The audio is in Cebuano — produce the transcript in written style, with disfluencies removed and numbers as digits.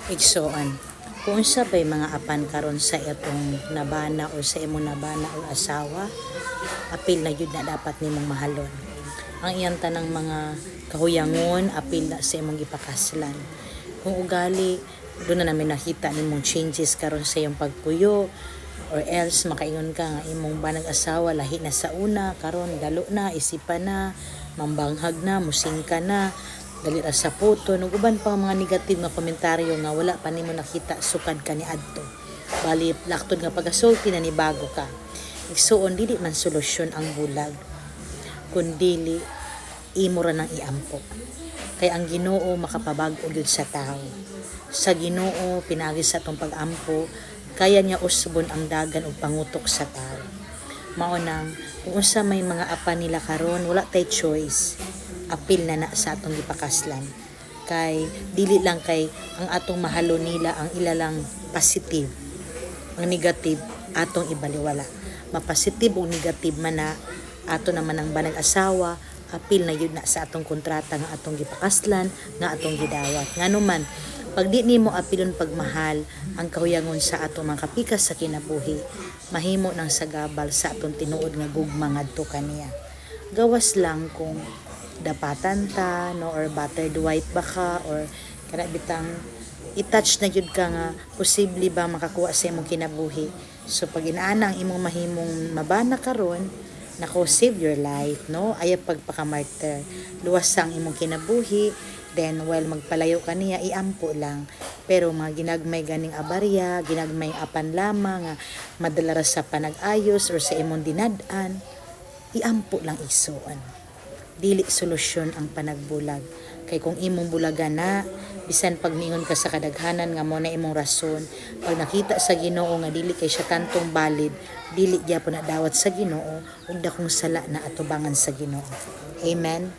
Igsoon, kung unsa bay mga apan karon sa atong nabana o sa imong nabana o asawa, apil na gyud na dapat nimong mahalon. Ang iyang tanang mga kahuyangon, apil na sa imong gipakaslan. Kung ugali, duna na may nakita nimong changes karon sa iyong pagpuyo, or else makaingon ka nga imong banag asawa lahi na sa una, karon dalo na, isipan na, mambanghag na, musingka na, dali ra sa puto, ug uban pa mga negative nga komentaryo nga wala pa nimo nakita sukad kaniadto. Bali laktod nga pagasulti na nibago ka. Igsuon, dili man solusyon ang bulag kun dili imo ra nang iampo. Kay ang Ginoo makapabag-o gyud sa tawo. Sa Ginoo, pinaagi sa atong pag-ampo, kaya niya usbon ang dagan og pangutok sa tawo. Mao nang kung unsa may mga apan nila karon, wala tay choice. Apil na na sa atong gipakaslan. Kay dili lang kay ang atong mahalon nila ang ila lang positive. Ang negative atong ibaliwala. Mapositive o negative man na ato naman ang banag asawa, apil na gyud na sa atong kontrata nga atong gipakaslan, nga atong gidawat. Ngano man, pag di nimo apilon pagmahal ang kahuyangon sa atong mga kapikas sa kinabuhi, mahimo nang sagabal sa atong tinuod nga gugma ngadto kaniya. Gawas lang kung dapatan ta, no, or battered wife ba ka, or kana bitang i-touch na gyud ka nga posible ba makakuha sa imong kinabuhi. So pag inaana ang imong mahimong mabana karon, nako, save your life, no? Ayaw pagpakamartyr. Luwas sa ang imong kinabuhi, then while magpalayo ka niya, iampo lang. Pero mga ginagmay ganing abarya, ginagmay apan lamang nga madala ra sa panag-ayos or sa imong dinad-an, iampo lang, igsuon. Dili solusyon ang panagbulag. Kay kung imong bulagan na, bisan pag niingon ka sa kadaghanan nga mo na imong rason, pag nakita sa Ginoo nga dili kay siya tantong valid, dili gyapon na dawat sa Ginoo ug dakong sala na atubangan sa Ginoo. Amen.